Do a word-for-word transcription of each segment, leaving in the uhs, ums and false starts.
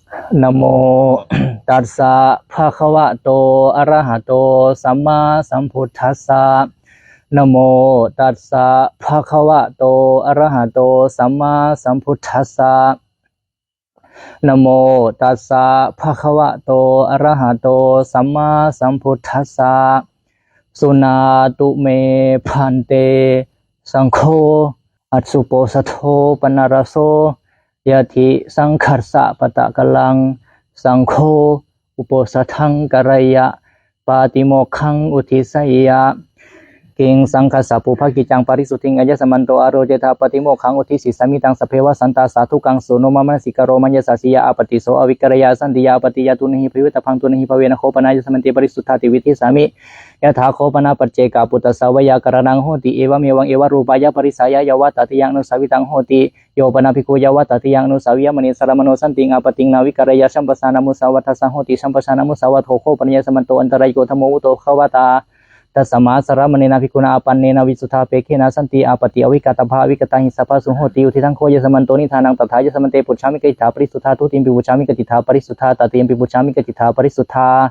Namo tassa bhagavato arahato sammāsambuddhassa. Namo tassa bhagavato arahato sammāsambuddhassa. Namo tassa bhagavato arahato sammāsambuddhassa. Suṇātu me bhante saṅgho, ujuposatho paṇṇaraso, yadi saṅghassa pattakallaṃ, saṅgho uposathaṃ kareyya, pātimokkhaṃ uddiseyya. Kiṃ saṅghassa pubbakiccaṃ parisuddhiṃ āyasmanto ārocyatha, pātimokkhaṃ uddisissāmi, taṃ sabbe vessantā sādhukaṃ suṇoma manasikaroma. Yassa siyā āpatti, so āvikareyya. Asantīyā āpattiyā, tuṇhī bhavitabbaṃ, tuṇhī bhāvena kho panāyasmante parisuddhāti vidhesāmi. Yathā kho pana paccekapuṭṭhassa veyyākaraṇaṃ hoti, evamevaṃ evarūpāya parisāya yāvatatiyaṃ anussāvitaṃ hoti. Yo pana bhikkhu yāvatatiyaṃ anussāviyamāne saramāno santiṃ āpattiṃ nāvikareyya, sampajānamusāvādassa hoti. Sampajānamusāvādo kho panāyasmanto antarāyiko dhammo vutto bhagavatā. Tasmā saramānena bhikkhunā āpannena visuddhāpekkhena santī āpatti āvikattabba, āvikattāhi sabbāsu hoti. Udditaṃ kho āyasmanto nidānaṃ, tathāyasmante pucchāmi: kaccittha parisuddhā? Dutiyampi pucchāmi: kaccittha parisuddhā? Tatiyampi puccāmi: kaccittha parisuddhā?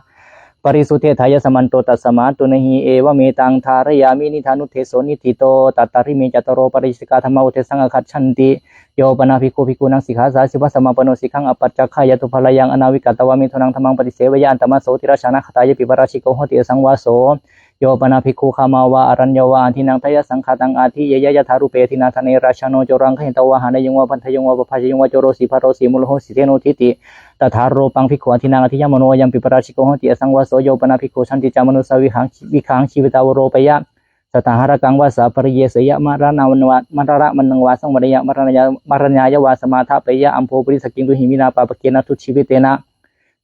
Parisuddhetthāyasmanto, tasmā tuṇhī, evametaṃ dhārayāmi. Nidānuddeso niṭṭhito. Tattari me cattāro pārājikā dhammā uddesaṃ āgacchanti. Yo pana bhikkhu bhikkhūnaṃ sikkhāsājāti bhāsayamāpanno, sikkhāṃ apacchakkhāya dubbalyaṃ anāvikattvā methunaṃ dhammaṃ paṭiseveyya, antamaso tiladdhānagāthāyapi pārājiko hoti asaṃvāso. Yo pana bhikkhu gāmā vā araññā vā adinnaṃ dayasaṅkhātaṃ adhiyeyya, yathārūpe adinnādāne rājāno coraṃ gahetvā hanayi vā bandheyyuṃ vā pabbājeyyuṃ vā, corosi bālosi muḷhosi senosīti, tathārūpaṃ bhikkhu adinnaṃ adhiyamāno, ayampi pārājiko hoti asaṃvāso. Yo pana bhikkhu jāti ca manussavigahaṃ jīvitā voropeyya, sattahārakaṃ vā sapariyeseyya, maraṇā vā, maraṇā vā saṃvaḍeyya, maraṇāya, maraṇāya vā samādapeyya, ambho purisa kiṃ tuṇhī vinā pāpakena dujjīvitena,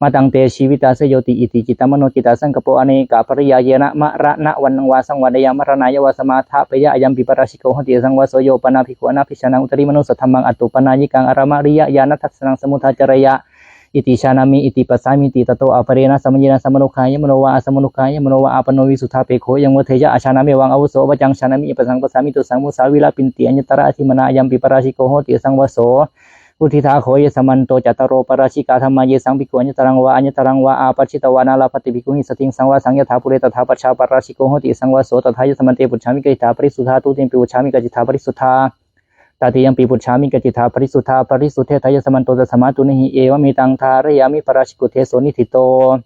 mā taṃ te jīvitā seyoti, iti cittamano cittasaṅkappo anekapariyāyena maraṇā vā saṃvaḍeyya, maraṇāya vā samādapeyya, ayampi pārājiko hoti asaṃvāso. Yo pana bhikkhu anabhijānaṃ uttarimanussadhammaṃ attūpanāyikaṃ aramariyāna dassanaṃ samudācareyya, iti jānāmi, iti passāmīti, tato aparena samayena samanuggāhiyamāno vā asamanuggāhiyamāno vā āpanno visuddhāpekkho, evaṃ vadeyya: ajānamevaṃ āvuso, avaccaṃ jānāmi, apaccaṃ passāmi, tucchaṃ musā vilapinti, aññatra adhimānā, ayampi pārājiko hoti asaṃvāso. Udditā kho āyasmanto cattāro pārājikā dhammā, yesaṃ bhikkhu aññataraṃ vā aññataraṃ vā āpajjitvā na labhati bhikkhūhi saddhiṃ saṃvāsaṃ, yathā pure tathā pacchā pārājiko hoti asaṃvāso. Tathāyasmante pucchāmi: kaccittha parisuddhā? Dutiyampi pucchāmi: kaccittha parisuddhā? Tatiyampi pucchāmi: kaccittha parisuddhā? Parisuddhetthāyasmanto, tasmā tuṇhī, evametaṃ dhārayāmi. Pārājikuddeso niṭṭhito.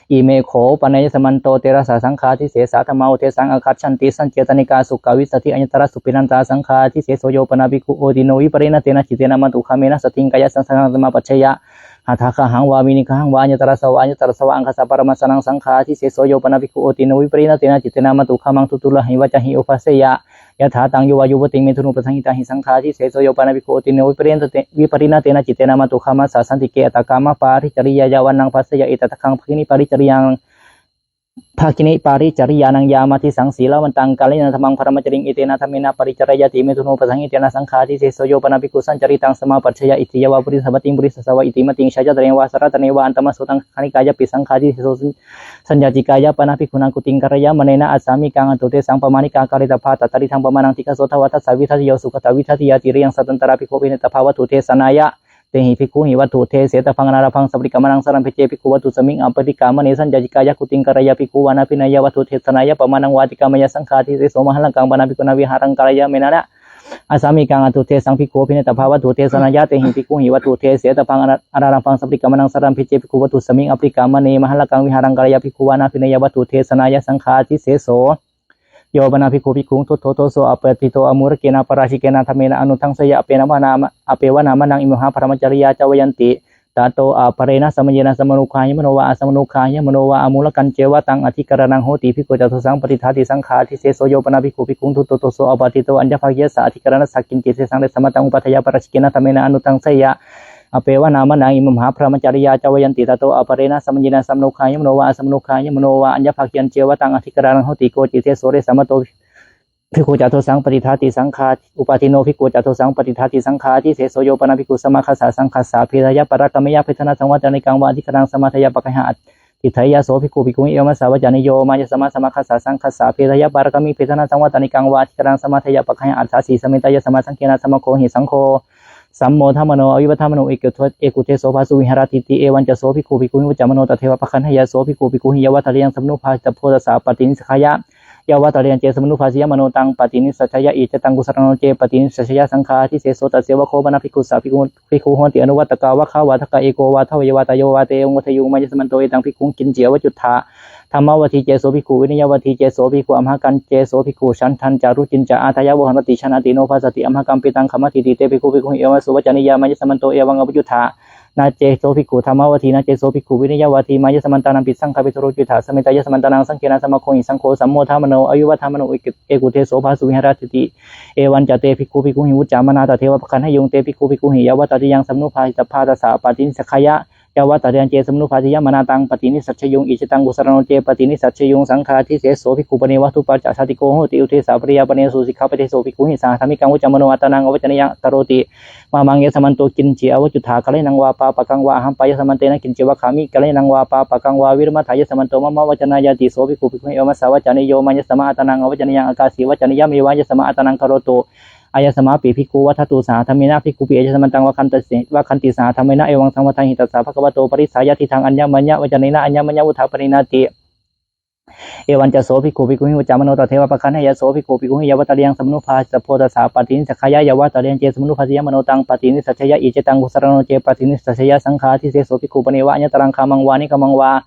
Ime kho panāyasmanto tesaṃ saṅghādisesā dhammā uddesaṃ āgacchanti. Sañcetanikā sukavīsattī aññatra suppinantā saṅghādiseso. Yo pana bhikkhu otiṇṇo vipariṇatena cittena mātugāmena saddhiṃ kāyāsangkhāraṃ samāpajjeyya, hatthagāhaṃ vā veṇigāhaṃ vā aññatarassa vā aññatarassa vā aṅgassa paramarjanaṃ saṅghādiseso. Yo pana bhikkhu otiṇṇo vipariṇatena cittena mātugāmaṃ duṭṭhullāhi vācāhi obhāseyya, yathātaṃ yuvā yuvatī methunopasañhitāhi saṅghādiseso. Yo pana bhikkhu otiṇṇo vipariṇate-, vipariṇatena cittena mātugāmassa santike attakāmaparicariyāya vaṇṇaṃ bhāseyya, etadaggaṃ bhagini paricariyaṃ, bhagini paricariyānaṃ yāmadīsaṃ sīlavantaṃ kalyāṇadhammaṃ brahmacāriṃ, etena dhammena paricareyyāti methunopasañhitena saṅghādiseso. Yo pana bhikkhu sañcarittaṃ samāpajjeyya, itthiyā vā purisamatiṃ purisassa vā itthīmatiṃ jāyatane vā jārattane vā antamaso taṅkhaṇikāyapi saṅghādiseso. Saññācikāya pana bhikkhunā kuttiṃ kāreyamānena asāmikaṃ attuddesaṃ pamāṇikā kāretabbā. Tattaridaṃ pamāṇaṃ: dīghaso dvatthassa vidattiyo sugatavidatthiyā, tiriyaṃ sattantarā bhikkhū abhinetabbā vatthudesanāya. Tehi bhikkhūhi vatthudesetabbaṃ anārambhaṃ saparikkamanaṃ. Sārambhe ce bhikkhū vatthussmiṃ aparikkamane, saññācikāya kuttiṃ kāreyyapikkhu vāna abhineyya vatthudesanāya pamāṇaṃ vā atikkāmeyya saṅghādiseso. Mahallakaṃ pana bhikkhunā vihāraṃ kāreyamānena asāmikaṃ attuddesaṃ bhikkhū abhinetabbā vatthudesanāya. Tehi bhikkhūhi vatthudesetabbaṃ anā-, anārambhaṃ saparikkamanaṃ. Sārambhe ce bhikkhū vatthussmiṃ aparikkamane, mahallakaṃ vihāraṃ kāreyya bhikkhū vāna abhineyya vatthudesanāya saṅghādiseso. Yo pana bhikkhu bhikkhuṃ duṭṭho doso appatīto amūlakena pārājikena dhammena anuddhaṃseyya, appevanāma-, appevanāmānaṃ imamhā brahmacariyā cāvayanti, tato aparena samayena samanuggāhiyamāno vā asamanuggāhiyamāno vā amūlakañceva taṃ adhikaraṇaṃ hoti, bhikkhu ca dosaṃ patiṭṭhāti saṅghādiseso. Yo pana bhikkhu bhikkhuṃ duṭṭho doso appatīto aññabhāgiyassa adhikaraṇassa kiñci desaṃ desam mattaṃ upādāya pārājikena dhammena anuddhaṃseyya, appevanāmānaṃ imamhā brahmacariyā cāvayanti, tato aparena samayena samanuggāhiyamāno vā asamanuggāhiyamāno vā aññabhāgiyañceva taṃ adhikaraṇaṃ hoti, koci deso desam matto bhikkhu ca dosaṃ patiṭṭhāti saṅghā-, upādinno bhikkhu ca dosaṃ patiṭṭhāti saṅghādiseso. Yo pana bhikkhu samaggassa saṅghassa bhedāya pārakameyya bhedanasaṃvattanikaṃ vā adhikaraṇaṃ samādāya paggaheyyāti, tiṭṭheyya so bhikkhu bhikkhuhi evamassa vācāni: Yo māyasmā samaggassa saṅghassa bhedāya pārakameyya bhedanasaṃvattanikaṃ vā adhikaraṇaṃ samādāya paggaheyyāti, athāsi sametāyasmā saṅghena samaggo hi saṅgho sammodamāno avivadamāno ekuthe- ekuddheso phāsu viharatīti. Evañca so bhikkhu bhikkhūhi vuccamāno tatheva paggaṇheyya, so bhikkhu bhikkhūhi yāvatatiyaṃ samanubhāsitabbo, tassa appaṭinissaggāya yāvatatiyañce samanubhāsiyamāno taṃ paṭinissajjeyya, iccetaṃ kusalaṃ, no ce paṭinissajjeyya, saṅghādiseso. Tasseva kho pana bhikkhussa bhikkhu- bhikkhū honti anuvattakā vāgā vādakā, eko vātā vātayyo vā, te evaṃ vadeyuṃ: māyasmanto etaṃ bhikkhuṃ kiñci avacuttha, dhammavādī ceso bhikkhu, vinayavādī ceso bhikkhu, amhākañceso bhikkhu, chandañca ruciñca ādāya voharati, jānāti, no bhāsati, amhākaṃ piṭṭhaṃ khamatiti. Te bhikkhū bhikkhūhi evamāsu vacanīyā: māyasmanto evaṃ avacuttha, na ceso bhikkhu dhammavādī, na ceso bhikkhu vinayavādī, māyasmantānaṃ piṭṭhaṃ khametu rucittha, sametha āyasmantānaṃ saṅghena samaggōhi, saṅgho sammodamāno avivadamāno ekuddheso phāsu viharatīti. Evañca te bhikkhū bhikkhūhi vuccamānā tatheva paggaṇheyyuṃ. Te bhikkhū bhikkhūhi yāvatatiyaṃ samanubhāsitabbā, tassa appaṭinissaggāya yāvatatiyañce samanubhāsiyamānā taṃ paṭinissajjeyyuṃ, iccetaṃ kusalaṃ, no ce paṭinissajjeyyuṃ, saṅghādiseso. Bhikkhu paneva dubbacasatiko hoti, uddesapariyāpannesu sikkhāpadesu. Bhikkhūhi saha dhammikaṃ vuccamāno attanaṃ avacanīyaṃ karoti, māmaṃ āyasmanto kiñci avacuttha, kalyāṇaṃ vā pāpakaṃ vā, ahampāyasmantena kiñci vagghāmi, kalyāṇaṃ vā pāpakaṃ vā, viramathāyasmanto mama vacanāyāti. So bhikkhu bhikkhūhi evamassa vacanīyo: māyasmā attanaṃ avacanīyaṃ akāsi, vacanīyameva āyasmā attanaṃ karotu, āyasmāpi bhikkhū vadatu saha dhammena. Bhikkhūpi āyasmantaṃ vagghanti, saha dhammena evaṃ saṃvaḍḍhāhi: tassa bhagavato parisāya diṭṭhaṃ aññamaññavacanena aññamaññavuṭṭhāpanenāti. Evañca so bhikkhu bhikkhūhi vuccamāno tatheva paggaṇheyya, so bhikkhu bhikkhūhi yāvatatiyaṃ samanubhāsitabbo, tassa appaṭinissaggāya yāvatatiyañce samanubhāsiyamāno taṃ paṭinissajjeyya, iccetaṃ kusalaṃ, no ce paṭinissajjeyya, saṅghādiseso. Bhikkhu paneva aññataraṃ gāmaṃ vā nigammaṃ vā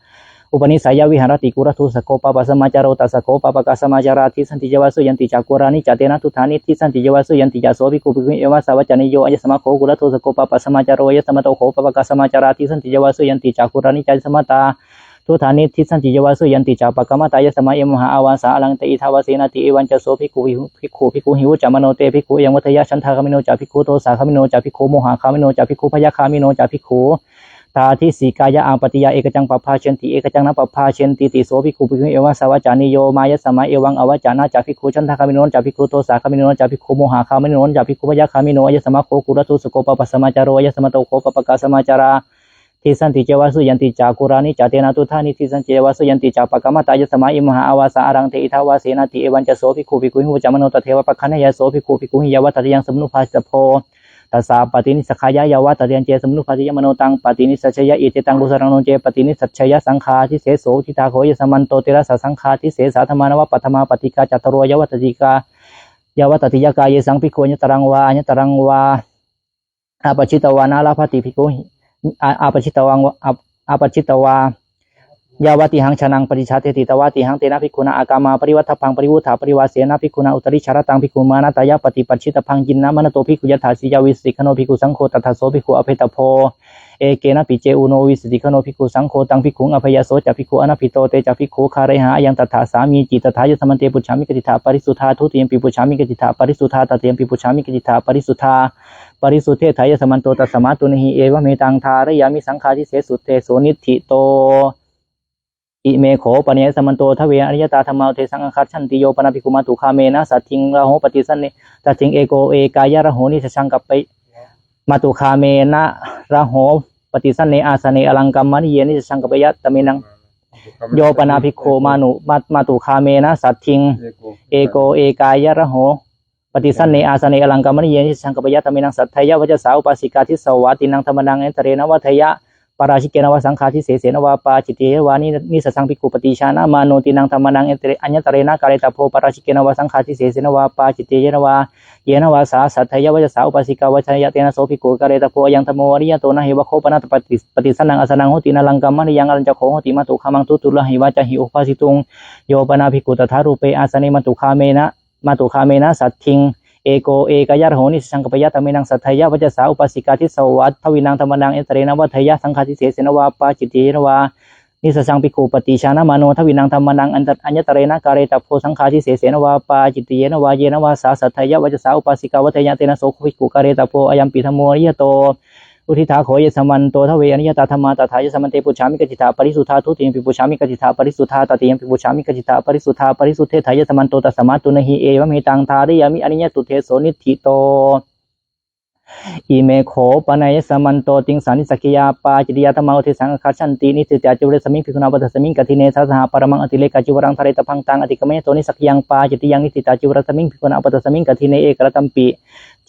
upanissāya viharati, kuladūsako pāpasamācāro. Tassa kho pāpakā samācārā dissanti ceva suyyanti ca, kulāni ca tena duṭṭhāni dissanti ceva suyyanti ca. So bhikkhu bhikkhūhi evamassa vacanīyo: āyasmā kho kuladūsako pāpasamācāro, āyasmato kho pāpakā samācārā dissanti ceva suyyanti ca, kulāni ca āyasmatā duṭṭhāni dissanti ceva suyyanti ca, pakkamattā āyasmā imamhā āvāsā, araṃ te idha āvāsenāti. Evañca so bhikkhu bhikkhū bhikkhūhi vuccamāno: te bhikkhū evaṃ vadeyya: chandagāmino ca bhikkhū, dosagāmino ca bhikkhū, mohagāmino ca bhikkhū, bhayagāmino ca bhikkhū, tādisikāya āpattiyā ekaccaṃ pabbājentīti, ekaccaṃ na pabbājentīti. So bhikkhu bhikkhūhi evamassa vacanīyo: māyasmā evaṃ avaca: na ca bhikkhū chandagāmino, na ca bhikkhū dosagāmino, na ca bhikkhū mohagāmino, na ca bhikkhū bhayagāmino, āyasmā kho kuladūsako pāpasamācāro, āyasmato kho pāpakā samācārā dissanti ceva suyyanti ca, kulāni ca tena duṭṭhāni dissanti ceva suyyanti ca, pakkamattā āyasmā imamhā āvāsā, araṃ te idha āvāsenāti. Evañca so bhikkhu bhikkhūhi vuccamāno tatheva paggaṇheyya, so bhikkhu bhikkhūhi yāvatatiyaṃ samanubhāsitabbo, tassa appaṭinissajjeyya, yāvatatiyañce samanubhāsiyamāno taṃ paṭinissajjeyya, iccetaṃ kusalaṃ, no ce paṭinissajjeyya, saṅghādiseso. Uddiṭṭhā kho āyasmanto terasa saṅghādisesā dhammā: nava paṭhamāpaṭikā cattāro yāvatatikā, yāvatatiyakā: yesaṃ bhikkhū aññataraṃ vā aññataraṃ vā āpajjitvā na labhati bhikkhūhi, ā- āpajjitvā āp- āpajjitvā yāvatihaṃ jānaṃ paṭicchādeti, tāvatihaṃ tena bhikkhunā āgāmā parivaṭṭhabbaṃ, parivuṭṭhāparivāsena bhikkhunā uttariṃ chārataṃ bhikkhumānattāya paṭipajjitabbaṃ. Cīnamānatto bhikkhu yattha sīyavīsati ghaṇo bhikkhusaṅgho, tattha so bhikkhu āpeyyatabbo. Ekenapi ce ūno vīsati ghaṇo bhikkhusaṅgho, taṃ bhikkhuṃ āpeyya, so ca bhikkhu anabhito, te ca bhikkhū gārayhā. Ayaṃ tattha sāmīci. Tathāyasmante pucchāmi: kaccittha parisuddhā? Dutiyampi pucchāmi: kaccittha parisuddhā? Tatiyampi pucchāmi: kaccittha parisuddhā? Parisuddhetthāyasmanto, tasmā tuṇhī, evametaṃ dhārayāmi: saṅghādisesuddheso niṭṭhito. Ime kho panāyasmanto dve aniyatā dhammā uddesaṃ āgacchanti. Yo pana bhikkhu mātugāmena saddhiṃ raho paṭisanne, saddhiṃ eko ekāya raho nisajjaṃ kappayati, mātugāmena raho paṭisanne āsane alaṅkammaniye nisajjaṃ kappayati, tamenaṃ. Yo pana bhikkhu mānu- mā- mātugāmena saddhiṃ eko ekāya raho paṭisanne āsane alaṅkammaniye nisajjaṃ kappayati, tamenaṃ saddheyyavacasā upāsikā disvā tiṇṇaṃ dhammānaṃ aññatarena vadeyya, pārājikena vā saṅghādisesena vā pācittiyena vā. Ni- nisajjaṃ bhikkhu paṭijānamāno tiṇṇaṃ dhammānaṃ aññatare- aññatarena kāretabbo, pārājikena vā saṅghādisesena vā pācittiyena vā. Yena vā sā saddheyyavacasā upāsikā vadeyya, tena so bhikkhu kāretabbo. Ayaṃ dhammo ariyato. Na heva kho pana paṭi- paṭisannaṃ āsanaṃ hoti nālaṅkammaniyaṃ, arañca kho hoti mātugāmaṃ duṭṭhullāhi vācāhi obhāsituṃ. Yo pana bhikkhu tathārūpe āsane mātugāmena mātugāmena saddhiṃ eko ekāya raho nisajjaṃ kappayati, tamenaṃ saddheyyavacasā upāsikā disvā dvinnaṃ dhammānaṃ aññatarena vadeyya, saṅghādisesena vā pācittiyena vā. Nisajjaṃ bhikkhu paṭijānamāno dvinnaṃ dhammānaṃ aññata- aññatarena kāretabbo, saṅghādisesena vā pācittiyena vā. Yena vā sā saddheyyavacasā upāsikā vadeyya, tena so bhikkhu kāretabbo. Ayampi dhammo ariyato. Uddiṭṭhā kho āyasmanto dve aniyatā dhammā. Tathāyasmante pucchāmi: kaccittha parisuddhā? Dutiyampi pucchāmi: kaccittha parisuddhā? Tatiyampi pucchāmi: kaccittha parisuddhā? Parisuddhetthāyasmanto, tasmā tuṇhī, evametaṃ dhārayāmi: aniyasuddheso niṭṭhito. Ime kho panāyasmanto tiṃsa nissaggiyā pācittiyā dhammā uddesaṃ āgacchanti. Niṭṭhitā cīvarasmiṃ bhikkhunā appaṭisāmasmiṃ kaṭhine, sahassapāramaṃ atirekacīvaraṃ dhāretabbaṃ, taṃ atikkāmayato nissaggiyaṃ pācittiyaṃ. Niṭṭhitā cīvarasmiṃ bhikkhunā appaṭisāmasmiṃ kaṭhine ekarattampi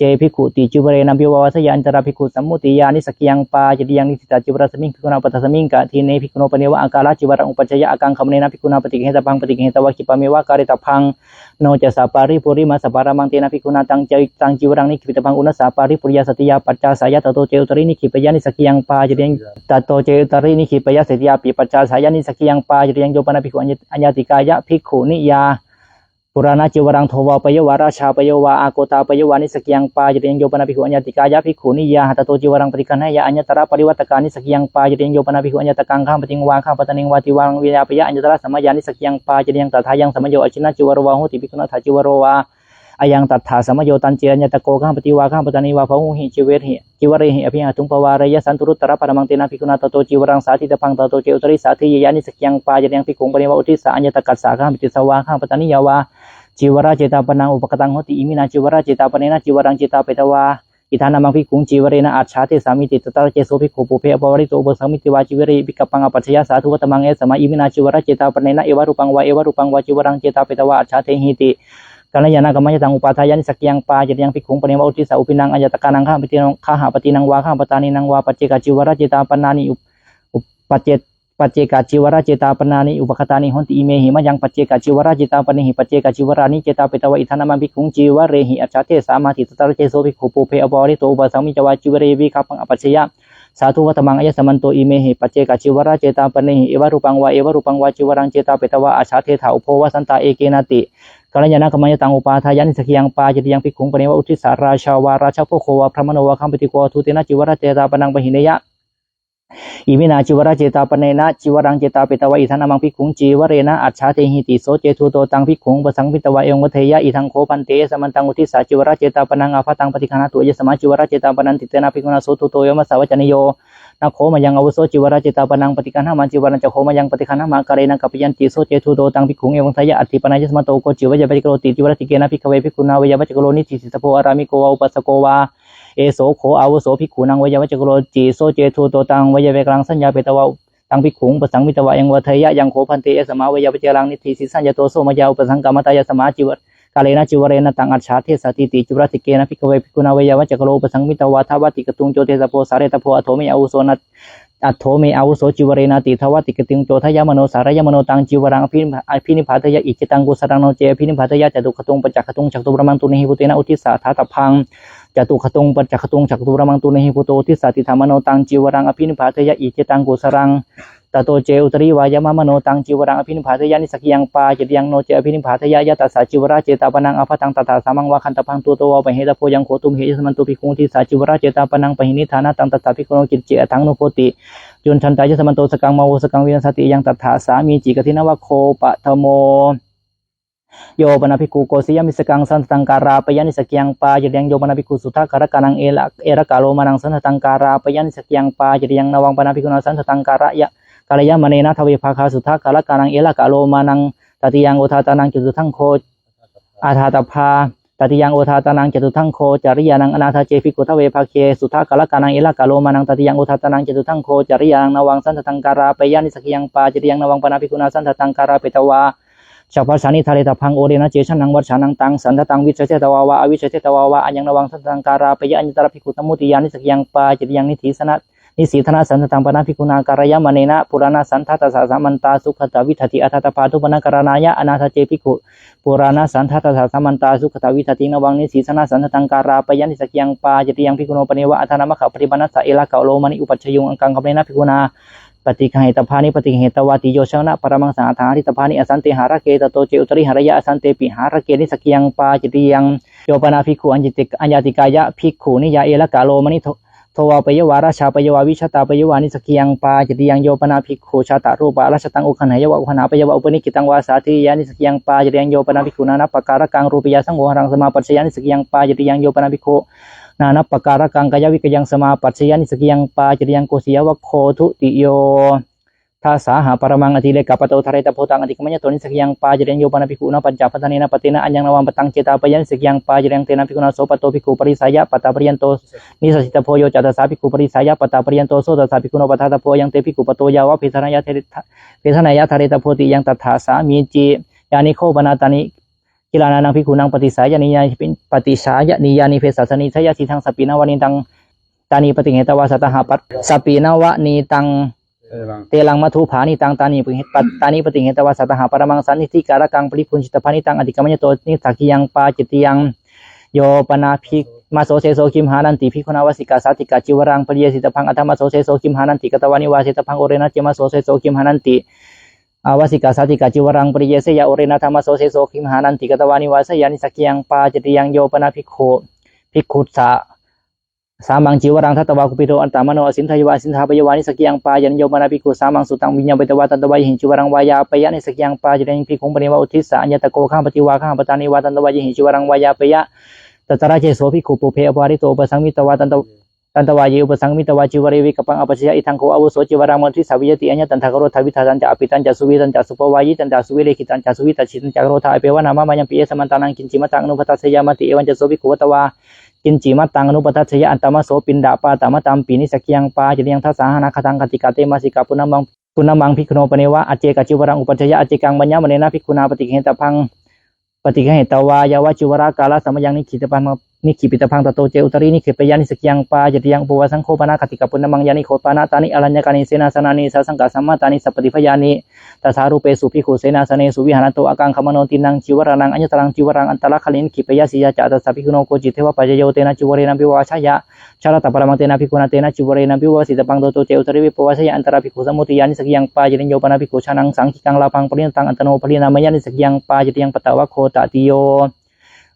ce bhikkhuti cīvarena pyevavattheyya aññatra bhikkhusammutiyā nissaggiyaṃ pācittiyaṃ. Niṭṭhitacīvarasmiṃ bhikkhunā patthatasmiṃ kaṭhine bhikkhuno paneva akālacīvaraṃ uppajjeyya akaṅkhamānena bhikkhunā paṭiggahetabbā paṭiggahetvā khippameva kāretabbaṃ. No ca saparipūrimasapāramaṃ tena bhikkhunā taṃ cī- taṃ cīvaraṃ nikkhipitabbaṃ unassa paripūriyā sattiyā paccāsāya. Tato ce uttari nikkhipeyya nissaggiyaṃ pācittiyaṃ. Tato ce uttari nikkhipeyya sattiyāpi paccāsāya nissaggiyaṃ pācittiyaṃ. Yo pana bhikkhu aññatikāya bhikkhuniyā purāṇacīvaraṃ dhovāpeyya vā rājāpeyya vā ākoṭāpeyya vā nissaggiyaṃ pācittiyaṃ. Yo pana bhikkhu aññatikāya bhikkhuniyā hatthato cīvaraṃ paṭiggaṇheyya aññatra parivaṭṭakā nissaggiyaṃ pācittiyaṃ. Yo pana bhikkhu aññatakaṃ gahapatiṃ vā gahapataṃiṃ vā tīvaraṃ viññāpeyya aññatra samayā nissaggiyaṃ pācittiyaṃ. Tathāyaṃ samayo ajjhinnacīvaro vā hoti bhikkhunatthacīvaro vā ayaṃ tattha samayo. Tañce aññatako gahapati vā gahapataṃ vā bahūhi cīvehi cīvarehi abhihaṭṭhuṃ pavāreyya santuruttaraparamaṃ tena bhikkhunā tato cīvaraṃ sāditabbaṃ. Tato ce uttari sādiyeyya nissaggiyaṃ pācittiyaṃ. Bhikkhuṃ paneva uddissa aññatassa gahapatissa vā gahapataṃ vā cīvaracetāpanaṃ upakkhaṭaṃ hoti. Iminā cīvaracetāpanena cīvaraṃ cetāpetvā idha nāmaṃ bhikkhuṃ cīvarena ajjhādessāmīti. Tatra ceso bhikkhu pubbe appavārito upasaṅkamitvā cīvare vikappaṃ uppajjeyya sādhu vata maṃ āyasmā iminā cīvaracetāpanena evarūpaṃ vā evarūpaṃ vā cīvaraṃ cetāpetvā ajjhādehīti. Kalyāṇakammayataṃ upādāya nissaggiyaṃ pācittiyaṃ. Bhikkhuṃ paneva uddissa ubhinnaṃ aññatakānaṃ gahapatinaṃ gahapatinaṃ vā gahapataṃ vā paccekacīvaracetāpanāni up- uppacce- paccekacīvaracetāpanāni upakkhaṭāni honti. Imehi mayaṃ paccekacīvaracetāpanehi paccekacīvarāni cetāpetvā idha nāmaṃ bhikkhuṃ cīvarehi ajjhādessāmāti. Tatra ceso bhikkhu pubbe appavārito upasaṅkamitvā cīvare vikappaṃ uppajjeyya sādhu vata maṃ āyasmanto imehi paccekacīvaracetāpanehi evarūpaṃ vā evarūpaṃ vā cīvaraṃ cetāpetvā ajjhādetha ubho vassantā ekenāti. Kalyāṇakammayataṃ upādāya nissaggiyaṃ pācittiyaṃ. Bhikkhuṃ paneva uddissa rājā vā rājabhoggo vā brāhmaṇo vā gahapatiko vā dūtena cīvaracetāpanaṃ pahiṇeyya iminā cīvaracetāpanena cīvaraṃ cetāpetvā idha nāmaṃ bhikkhuṃ cīvarena ajjhādehīti. So ce dūto taṃ bhikkhuṃ upasaṅkamitvā evaṃ vadeyya: Idaṃ kho bhante āyasmantaṃ uddissa cīvaracetāpanaṃ ābhātaṃ paṭiggaṇhātu āyasmā cīvaracetāpananti. Tena bhikkhunā so dūto evamassa vacanīyo: Na kho mayaṃ āvuso cīvaracetāpanaṃ paṭiggaṇhāma, cīvarañca kho mayaṃ paṭiggaṇhāma kālena kappayantī. So ce dūto taṃ bhikkhuṃ evaṃ vadeyya: Atthi pana āyasmato koci veyyāvaccakaroti cīvaratthikena bhikkhave bhikkhunā veyyāvaccakaro niddisitabbho ārāmiko vā upāsako vā. Eso kho āvuso bhikkhūnaṃ veyyāvaccakaroti. So ce dūto taṃ veyyāvaccakaraṃ saññāpetvā taṃ bhikkhuṃ upasaṅkamitvā evaṃ vadeyya: Yaṃ kho bhante āyasmā veyyāvaccakaraṃ niddisissāyato so mayā upasaṅkameyyāyasmā cīva kālena cīvarena taṃ ajjhādessatīti. Cīvaratthikena bhikkhave bhikkhunā veyyāvaccakaro upasaṅkamitvā dvātikattuṃ codesabbo sāretabbo: Atho me āvuso na- atho me āvuso cīvarenāti. Dvātikattuṃ codayamāno sārayamāno taṃ cīvaraṃ abhinibhā- abhinibhādeyya iccetaṃ kusalaṃ. No ce abhinibhādeyya, catugghattuṃ paccaghattuṃ catubrahmaṃ tuṇhībhūtena uddissa dātabbaṃ. Catugghattuṃ paccaghattuṃ catubrahmaṃ tuṇhībhūto uddissa tiṭṭhamāno taṃ cīvaraṃ abhinibhādeyya iccetaṃ kusalaṃ. Tato ce uttari vāyamamāno taṃ cīvaraṃ abhinibhādeyya nissaggiyaṃ pācittiyaṃ. No ce abhinibhādeyya, ya tassa cīvaracetāpanaṃ ābhātaṃ tattha sāmaṃ vāgantabbhaṃ dūto vā pahetabbho. Yaṃ kho tumhe āyasmanto bhikkhuṃ uddissa cīvaracetāpanaṃ pahiṇittha, na taṃ tassa bhikkhuno kiñci atthaṃ anubhoti, yuñjantāyasmanto sakaṃ mā vo sakaṃ vinassati, ayaṃ tattha sāmīcigadhinavaggo. Paṭhamo. Yo pana bhikkhu kosiyamissakaṃ santhataṃ kārāpeyya nissaggiyaṃ pācittiyaṃ. Yo pana bhikkhu suddhākārakānaṃ ela- elakāromānaṃ santhataṃ kārāpeyya nissaggiyaṃ pācittiyaṃ. Navaṃ pana bhikkhunā santhataṃ kāraya- kārayamānena dve bhāgā suddhākārakānaṃ elakāromānaṃ tatiyaṃ odātānaṃ catutthaṃ kho adātabbā, tatiyaṃ odātānaṃ catutthaṃ kho cariyānaṃ anādā. Ce bhikkhu dve bhāge suddhākārakānaṃ elakāromānaṃ tatiyaṃ odātānaṃ catutthaṃ kho cariyānaṃ navaṃ santhataṃ kārāpeyya nissaggiyaṃ pācittiyaṃ. Navaṃ pana bhikkhunā santhataṃ kārāpetvā cha bhajjāni dhāretabbaṃ. Odena cesanaṃ vajjānaṃ taṃ santhataṃ vijjacchetvā vā avijjacchetvā vā ayaṃ navaṃ santhataṃ kārāpeyya aññatra bhikkhusammutiyā nissaggiyaṃ pācittiyaṃ. Niddisana- niddisanasanthataṃ pana bhikkhunā kārayamānena purāṇasanthātassa samantā sugatavidhāti adātabbā dubbanakarāṇāya anādā. Ce bhikkhu purāṇasanthātassa samantā sugatavidhāti navaṃ niddisanasanthataṃ kārāpeyya nissaggiyaṃ pācittiyaṃ. Bhikkhuno paneva addhānamaggapaṭipannassa elakāromāni uppajjeyyuṃ akaṅkhamānena bhikkhunā paṭiggahetabbāni paṭiggahetvā tiyojanapāramaṃ sahatthahāritabbāni asante hārake. Tato ce uttari hāreyya asantepi hārake nissaggiyaṃ pācittiyaṃ. Yo pana bhikkhu aññati- aññatikāya bhikkhuniyā elakāromāni dho- dhovāpeyya vā rājāpeyya vā vijātāpeyya vā nissaggiyaṃ pācittiyaṃ. Yo pana bhikkhu jātarūpā rajataṃ uggaṇheyya vā uggaṇhāpeyya vā upanigghitaṃ vā sādiyeyya nissaggiyaṃ pācittiyaṃ. Yo pana bhikkhunā nānappākārakaṃ rūpeyyasaṃvohāraṃ samāpajjeyya nissaggiyaṃ pācittiyaṃ. Yo pana bhikkhu nānappākārakaṃ kāyavikkayaṃ samāpajjeyya nissaggiyaṃ pācittiyaṃ. Kosiyavaggo dutiyo. Dasāhaparamaṃ atirekapatto dhāretabbo taṃ atikkāmayato nissaggiyaṃ pācittiyaṃ. Yo pana bhikkhu ūnapañcabandhanena pattena ayaṃ navaṃ pattaṃ cetāpeyya nissaggiyaṃ pācittiyaṃ. Tena bhikkhunā so patto bhikkhu parisāya pattapariyanto nissajjitabbo. Yo ca tassa bhikkhu parisāya pattapariyanto so tassa bhikkhuno pattādabbo ayaṃ te bhikkhu patto yāva pesanāya dhāre- pesanāya dhāretabboti ayaṃ tattha sāmīci. Yāni kho pana tāni gilānānaṃ bhikkhūnaṃ paṭisāyānīyāni, paṭisāyānīyāni bhesajjāni, seyyathīdaṃ: sappīnavanītaṃ tāni paṭiggahetvā sattaha pat-, sappīnavanītaṃ telaṃ mathūpāṇitaṃ tāni paṭiggahet-, pat-, tāni paṭiggahetvā sattaha paṭhamasannādhikārakaṃ paribhuñjitabbanītaṃ atikkāmayato nissaggiyaṃ pācittiyaṃ. Yo pana bhik-, maso seso gimhānanti bhikkhunā vassikasāṭikacīvaraṃ pariyesitabbaṃ, atha maso seso gimhānanti katvā nivāsetabbaṃ, urena ceva maso seso gimhānanti vassikasāṭikacīvaraṃ pariyeseyya, urena atha maso seso gimhānanti katvā nivāseyya nissaggiyaṃ pācittiyaṃ. Yo pana bhikkhu, bhikkhussa sāmaṃ cīvaraṃ datvā kupito antamano acchindāya vā acchindāpeyya vā nissaggiyaṃ pācittiyaṃ. Yo pana bhikkhu sāmaṃ suttaṃ viññāpetvā datvāyehi cīvaraṃ vā yāpeyya nissaggiyaṃ pācittiyaṃ. Bhikkhuṃ paṇīva uddissa aññatako gahapati vā gahapattāni vā datvāyehi cīvaraṃ vā yāpeyya, tatra ceso bhikkhu pubbe aparitto upasaṅkamitvā danta-, datvāye upasaṅkamitvā cīvare vikappaṃ apaccheyya: idaṃ kho āvuso cīvaraṃ manuddissa viññati aññatantā karotha viṭṭhāsañca apitañca suviññatañca supabāyitañca suvilekkhitañca suddhā cittānañca karotha. Evaṃ nāma mayampi esamantānaṃ kiñcimattaṃ anupadasseyya mā ti. Evañca so bhikkhu vatvā kiñcimattaṃ anupadasseyya antamaso piṇḍapātamattampi nissaggiyaṃ pācittiyaṃ. Dasahānāgataṃ khattikā te māsikā punnamaṃ, punnamaṃ bhikkhuno paṇeva accekacīvaraṃ upajjhāyā accekaṃ maññamanena bhikkhunā paṭiggahetabbaṃ, paṭiggahetvā yāvacīvarākālasamayaṃ nikkhipitabbaṃ, nikkhipitabbaṃ tato ce uttari nikkhipeyya nissaggiyaṃ pācittiyaṃ. Upavāsaṃ kho pana khattikā punnamaṃ yāni kho pana tāni āraññakāni senāsanāni sāsaṅkasammatāni sappatibhayāni, tasārūpesu bhikkhu senāsanesu viharanto akaṅkhamāno tiṇṇaṃ cīvarānaṃ aññataraṃ cīvaraṃ antaraghāne nikkhipeyya. Siyā ca tassa bhikkhuno kocideva paccayo tena cīvarenapi vāseyya, jallatapparamaṃ tena bhikkhunā tena cīvarenapi vāsitabbaṃ. Tato ce uttari vipavāseyya antaraṃ bhikkhu sammūtiya nissaggiyaṃ pācittiyaṃ. Yo pana bhikkhu jānaṃ saṅghikaṃ lābhaṃ paṇītaṃ antano paṇītameyya nissaggiyaṃ pācittiyaṃ. Patvakko tatiyo.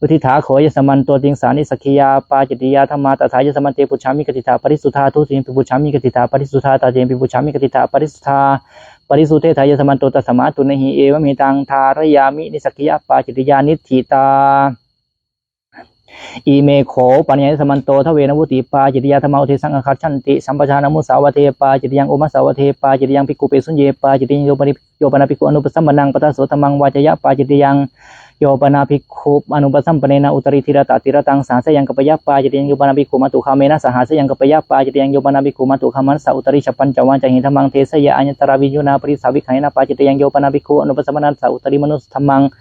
Uddiṭṭhā kho āyasmanto tiṃsa nissaggiyā pācittiyā dhammā. Tathā āyasmante pucchāmi: kaccittha parisuddhā? Dutiyampi pucchāmi: kaccittha parisuddhā? Tatiyampi pucchāmi: kaccittha parisuddhā? Parisuddhetha āyasmanto, tasmā tuṇhī, evametaṃ dhārayāmi: nissaggiyā pācittiyā niṭṭhitā. Ime kho panāyasmanto dvenavuti pācittiyā dhammā uddesaṃ āgacchanti: sampajānamusāvāde pācittiyaṃ, omasāvāde pācittiyaṃ, bhikkhupesuññe pācittiyaṃ. Yo pana, yo pana bhikkhu anupasampannaṃ padasso dhammaṃ vāceyya pācittiyaṃ. Yo pana bhikkhu anupasampannena uttariddhirataddhirataṃ sahaseyyaṃ kappeyya pācittiyaṃ. Yo pana bhikkhu mātugāmena sahaseyyaṃ kappeyya pācittiyaṃ. Yo pana bhikkhu mātugāmassa uttari sabbañca vācāhi dhammaṃ deseyya aññatra viññunnāparissaviggahaṇena pācittiyaṃ. Yo pana bhikkhu anupasampannassa uttari manussaddhammaṃ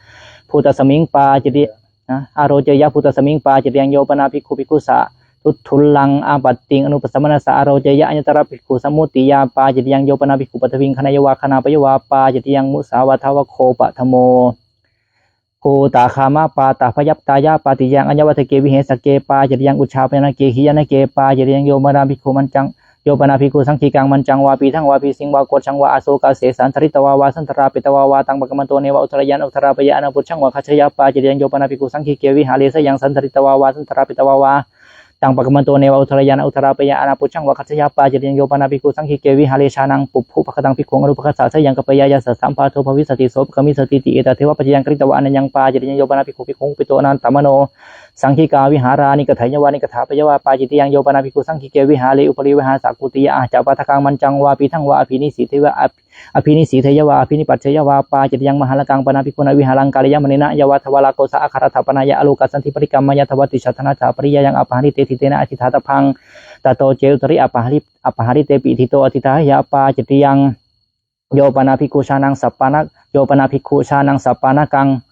bhūtasmiṃ pācitti-, na, āroceyya bhūtasmiṃ pācittiyaṃ. Yo pana bhikkhu bhikkhussa duṭṭhullaṃ āpattiṃ anupasampannassa āroceyya aññatra bhikkhusammūtiyā pācittiyaṃ. Yo pana bhikkhu paṭhaviṃ ghaṇeyya vā ghaṇāpeyya vā pācittiyaṃ. Musāvādāvaggo paṭhamo. Bhūtagāmapātabbayattayā pācittiyaṃ. Aññavādake vihesake pācittiyaṃ. Ujjhāpanake hīyanake pācittiyaṃ. Yo pana bhikkhu mañcaṃ, yo pana bhikkhu saṅghikaṃ mañcaṃ vā pīṭhaṃ vā bīsiṃ vā kocchaṃ vā asokase santharitvā vā santharāpetvā vā taṃ pakkamanto neva uddhareyya na uddharāpeyya anāpucchaṃ vā gaccheyya pācittiyaṃ. Yo pana bhikkhu saṅghike vihāre seyyaṃ santharitvā vā santharāpetvā vā taṃ pakkamanto neva uddhareyya na uddharāpeyya anāpucchaṃ vā gaccheyya pācittiyaṃ. Yo pana bhikkhu saṅghike vihāre jānaṃ pubbu pakataṃ bhikkhuṃ anupakkassa seyyaṃ kappeyya yassa sambādho bhavissatīti so pakkamissatī ti etadeva paccayaṃ karitvā ananyaṃ pācittiyaṃ. Yo pana bhikkhu bhikkhuṃ kupito anantamano saṅghikā vihārāni katheyya vā nikkhaḍḍhapeyya vā pācittiyaṃ. Yo pana bhikkhu saṅghike vihāre uparivehāsakutiyā ahaccappatakaṃ mañcaṃ vā pīṭhaṃ vā abhinisi-, abhinisi-, abhinissīdeyya vā abhinipajjeyya vā pācittiyaṃ. Mahallakaṃ pana bhikkhunā vihāraṃ kārayamānena yāvadva rāgo sā āgaratthapanāya ālokasandhi parikammāya dvattisadanassa pariyāyaṃ appaharite ṭhitena adhiṭṭhatabbaṃ. Tato ce uttari appahari-, appaharitepi ṭhito adhiṭṭhāya pācittiyaṃ. Yo pana bhikkhu jānaṃ sappāṇa-, yo pana bhikkhu jānaṃ sappāṇakaṃ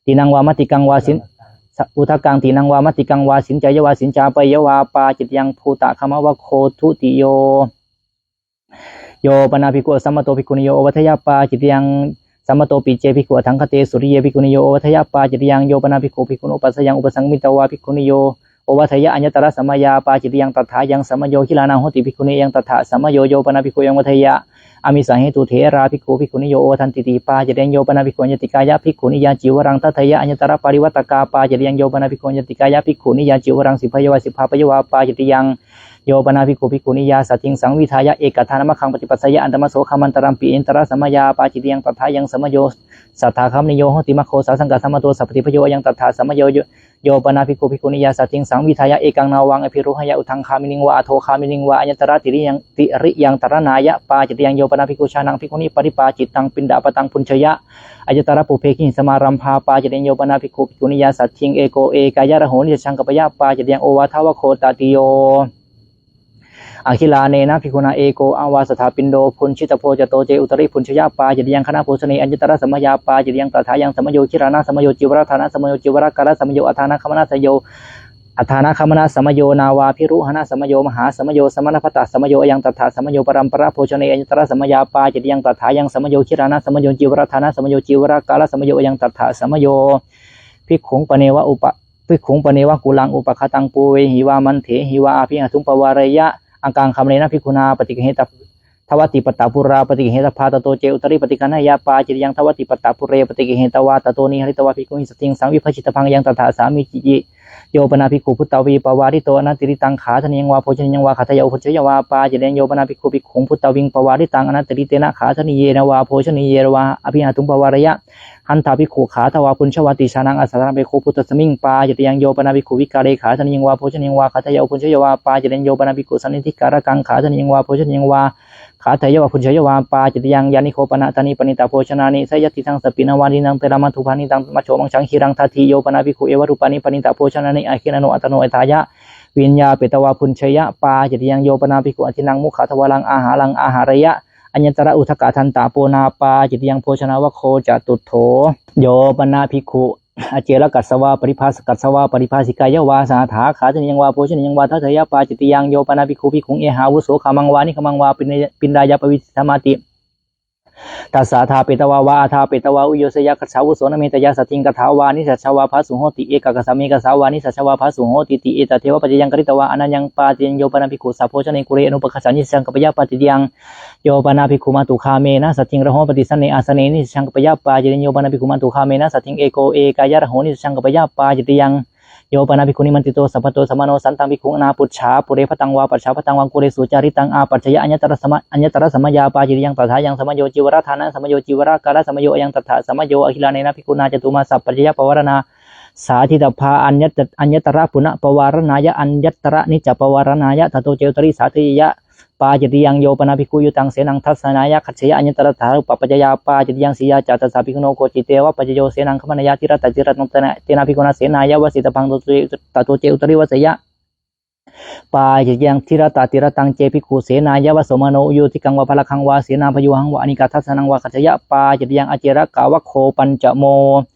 tiṇaṃ vā mattikaṃ vā sin-, sa-, udakaṃ tiṇaṃ vā mattikaṃ vā siñceyya vā siñcāpeyya vā pācittiyaṃ. Bhūtagāmavaggo dutiyo. Yo pana bhikkhu asammato bhikkhuniyo ovadeyya pācittiyaṃ. Sammatopi ce bhikkhu atthaṅgate sūriye bhikkhuniyo ovadeyya pācittiyaṃ. Yo pana bhikkhu bhikkhuṃ upassayaṃ upasaṅkamitvā bhikkhuniyo ovadeyya aññatra samayā pācittiyaṃ. Tathāyaṃ samayo gilānā hoti bhikkhunī, ayaṃ tattha samayo. Yo pana bhikkhu evaṃ vadeyya: āmisahetu therā bhikkhu bhikkhuniyo ovadantīti pācittiyaṃ. Yo pana bhikkhu aññattikāya bhikkhuniyā cīvaraṃ dadeyya aññatra parivaṭṭakā pācittiyaṃ. Yo pana bhikkhu aññattikāya bhikkhuniyā cīvaraṃ sibbeyya vā sibbāpeyya vā pācittiyaṃ. Yo pana bhikkhu bhikkhuniyā saddhiṃ saṃvidhāya ekaddhānamaggaṃ paṭipajjeyya antamaso gāmantarampi aññatra samayā pācittiyaṃ. Tathāyaṃ samayo saddhāgamaniyo hoti maggo sāsaṅkasammato sappatibhayo, ayaṃ tattha samayo. Yo, yo pana bhikkhu bhikkhuniyā saddhiṃ saṃvidhāya ekaṃ nāvaṃ abhirūheyya uddhaṃgāminiṃ vā adhogāminiṃ vā aññatra tiriyaṃ, tiriyaṃ taraṇāya pācittiyaṃ. Yo pana bhikkhu jānaṃ bhikkhunī paribhācittaṃ piṇḍapātaṃ bhuñjeyya aññatra pubbe girisamārambhā pācittiyaṃ. Yo pana bhikkhu bhikkhuniyā saddhiṃ eko ekāya raho nissajjaṃ kappeyya pācittiyaṃ. Ovādāvaggo tatiyo. Agilānena bhikkhunā eko āvāsathāpiṇḍo bhuñjitabbo. Ca to ce uttari bhuñjeyya. Pācittiyaṃ ghānabhojane aññatra samayā. Pācittiyaṃ tathāyaṃ samayo: gilānasamayo, cīvaradhānasamayo, cīvarakārasamayo, addhānagamanasamayo, addhānagamanasamayo, navābhiruḷhānasamayo, mahāsamayo, samaṇabhattasamayo, ayaṃ tattha samayo. Paramparabhojane aññatra samayā. Pācittiyaṃ tathāyaṃ samayo: gilānasamayo, cīvaradhānasamayo, cīvarakārasamayo, ayaṃ tattha samayo. Bhikkhuṃ paneva upa bhikkhuṃ paneva kulaṃ upaghātaṃ pūvehi vā manthehi vā abhiṇhatuṃ pavāreyya. Aṅgāṅgamanena bhikkhunā paṭiggaheta dvattipattapūrā paṭiggahetabbā. Tato ce uttari paṭiggaheyya. Pācittiyaṃ dvattipattapūre paṭiggahetvā tato nihāritvā bhikkhūhi saddhiṃ saṃvibhajitabbaṃ. Ayaṃ tattha sāmīci. Yo pana bhikkhu bhuttaviṃ pavārito anattirittaṃ ghātanīyaṃ vā bhojanīyaṃ vā ghāteyya vā bhuñjeyya vā. Pācittiyaṃ yo pana bhikkhu bhikkhuṃ bhuttaviṃ pavāritaṃ anattirittena ghātanīyena vā bhojanīyena vā abhiṇhatuṃ pavāreyya. Haṇḍa bhikkhu ghātvā bhuñjavāti jānaṃ asaddhaṃ pekkho bhuttasmiṃ. Pācittiyaṃ yo pana bhikkhu vikāre ghātanīyaṃ vā bhojanīyaṃ vā ghāteyya vā bhuñjeyya vā. Pācittiyaṃ yo pana bhikkhu sannidhikārakaṃ ghātanīyaṃ vā bhojanīyaṃ vā ghāteyya vā bhuñjeyya vā. Pācittiyaṃ yānīdho pana tāni paṇītabhojanāni seyyathīdaṃ sapinaṃ vā nidaṃ telaṃ madhu paṇītaṃ majjho maṃsaṃ ghīraṃ daddhi. Yo pana bhikkhu evarūpāni paṇītabhojanāni agilāno attano atthāya viññāpetvā bhuñjeyya. Pācittiyaṃ yo pana bhikkhu adinnaṃ mukhadvāraṃ āhāraṃ āhareyya aññatra udakadantaponā. Pācittiyaṃ bhojanavaggo catuttho. Yo pana bhikkhu acerakassā vā paribhāsakassā vā paribhāsikāya vā sahatthā ghātanīyaṃ vā bhojanīyaṃ vā dādeyya. Pācittiyaṃ yo pana bhikkhu bhikkhuṃ ehāvuso gāmaṃ vā nigamaṃ vā piṇḍāya pavissamāti, tassa ādāpetvā vā adāpetvā vā viyoseyya. Kassāvuso nāmeteyya saddhiṃ, katvā vā nisajjā vā phāsu hoti, ekakassā vā nikassā vā nisajjā vā phāsu hotīti. Etadeva paccayaṃ karitvā anaññaṃ. Pācittiyaṃ yo pana bhikkhu sabhojane kule anupakkassa nisajjaṃ kappeyya. Pācittiyaṃ yo pana bhikkhu mātugāmena saddhiṃ raho paṭisaṇṇe āsane nisajjaṃ kappeyya. Pācittiyaṃ yo pana bhikkhu mātugāmena saddhiṃ eko ekāya raho nisajjaṃ kappeyya. Pācittiyaṃ yo pana bhikkhu nimmantito sabbato samāno santaṃ bhikkhuṃ anāpucchā pure bhattaṃ vā pacchābhattaṃ vā kulesu cārittaṃ āpajjeyya aññatra sama- aññatra samayā. Pācittiyaṃ tathāyaṃ samayo: cīvaraddhānasamayo, cīvarakārasamayo, ayaṃ tattha samayo. Agilānena bhikkhunā catumāsapariyapavāraṇāsādītabbā aññatra punappavāraṇāya aññatra niccapavāraṇāya. Tato ce uttari sādiyeyya. Pācittiyaṃ yo pana bhikkhu uyyuttaṃ senaṃ dassanāya gaccheyya aññatra daṭṭharupappajāyā. Pācittiyaṃ siyā ca tassa bhikkhuno kocitteva paccayo senaṃ gamanāya. Tirattha tirattaṃ tena bhikkhunā senāya vasitabbaṃ. Tato ce uttari vaseyya. Pācittiyaṃ tirattha tirattaṃ ce bhikkhu senāya vasamāno uyyuddhikaṃ vā bālakaṃ vā senābhayūhaṃ vā anīkadassanaṃ vā gaccheyya. Pācittiyaṃ acerakavaggo pañcamo.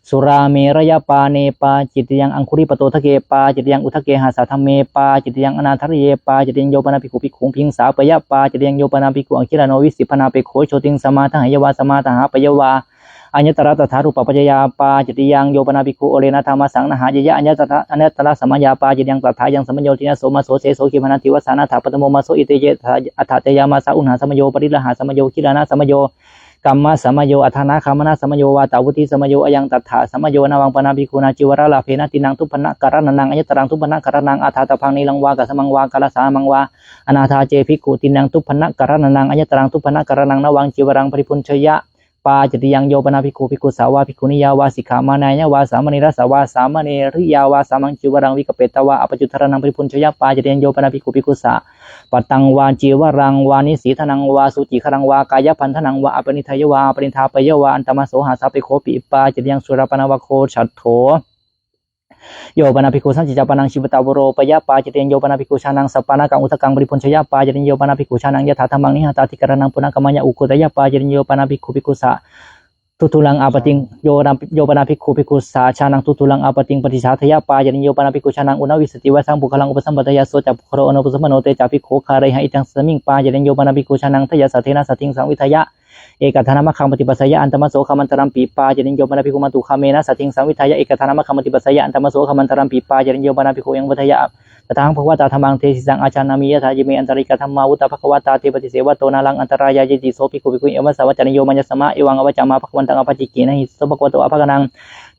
Surāmerayapāne. Pācittiyaṃ aṅgulipatodake. Pācittiyaṃ udake hāsadhamme. Pācittiyaṃ anādariye. Pācittiyaṃ yo pana bhikkhu bhikkhuṃ bhiṃsāpeyya. Pācittiyaṃ yo pana bhikkhu agilāno vīsibbaṇhappekkho jyotiṃ samādaheyya vā samādahāpeyya vā aññatra daṭṭharupappajāyā. Pācittiyaṃ yo pana bhikkhu olenaddhamāsaṃ nahāyeyya aññatra aññatra samayā. Pācittiyaṃ tathāyaṃ samayo: tiṇṇaso māso seso gimhānadivasā nātha paṭhamo māso. Ete ce atha teyā māsā: uṇhasamayo, pariḷāhasamayo, gilānasamayo, kammasamayo, addhānagamanasamayo, vātavuṭṭhisamayo, ayaṃ tattha samayo. Navaṃ pana bhikkhunā cīvaralābhena tiṇṇaṃ dubbaṇṇakaraṇānaṃ aññataraṃ dubbaṇṇakaraṇānaṃ athātabbaṃ nīlaṃ vā kasamaṃ vā kalasāmaṃ vā anāthā ce bhikkhu tiṇṇaṃ dubbaṇṇakaraṇānaṃ aññataraṃ dubbaṇṇakaraṇānaṃ navaṃ cīvaraṃ paribhuñjeyya. Pācittiyaṃ yo pana bhikkhu bhikkhussa vā bhikkhuniyā vā sikkhāmānāya vā sāmaṇerassa vā sāmaṇeriyā vā samaṃ cīvaraṃ vikappetvā apaccuddhāraṇaṃ paribhuñjeyya. Pācittiyaṃ yo pana bhikkhu bhikkhussa pattaṃ vā cīvaraṃ vā nisīdanaṃ vā sūcigharaṃ vā kāyabandhanaṃ vā appaṇidāya vā appaṇidāpeyya vā antamaso hāsapekkhopi. Pācittiyaṃ surāpānavaggo chaṭṭho. Yo pana bhikkhu sañcicca pāṇaṃ jīvitā voropeyya. Pācittiyaṃ yo pana bhikkhu jānaṃ sappāṇakaṃ udakaṃ paribhuñjeyya. Pācittiyaṃ yo pana bhikkhu jānaṃ yathādhammaṃ nihātādhikaraṇaṃ punakkhamāya ugghoṭeyya. Pācittiyaṃ yo pana bhikkhu bhikkhussa duṭṭhullaṃ āpattiṃ yo pana yo pana bhikkhu bhikkhussa jānaṃ duṭṭhullaṃ āpattiṃ paṭicchādeyya. Pācittiyaṃ yo pana bhikkhu jānaṃ ūnavīsativasaṃ puggalaṃ upasampādeyya, so ca puggalo anupasampanno, te ca bhikkhavo gārayhā idamsasmiṃ. Pācittiyaṃ yo pana bhikkhu jānaṃ dayasaddhena saddhiṃ saṃvidhāya ekaddhānamaggaṃ paṭipajjeyya antamaso gāmantarampi. Pācittiyaṃ yo pana bhikkhu mātugāmena saddhiṃ saṃvidhāya ekaddhānamaggaṃ paṭipajjeyya antamaso gāmantarampi. Pācittiyaṃ yo pana bhikkhu evaṃ vadeyya: Tathāhaṃ bhagavatā dhammaṃ desitaṃ ājānāmi, yathā yeme antarikā dhammā vuttā bhagavatā, te paṭisevato nālaṃ antarāyāyāti. So bhikkhu bhikkhūhi evamassa vacanayo: Mayasmā evaṃ avacāma bhagavantaṃ āpajjitvāna hi so bhagavato āpaganaṃ,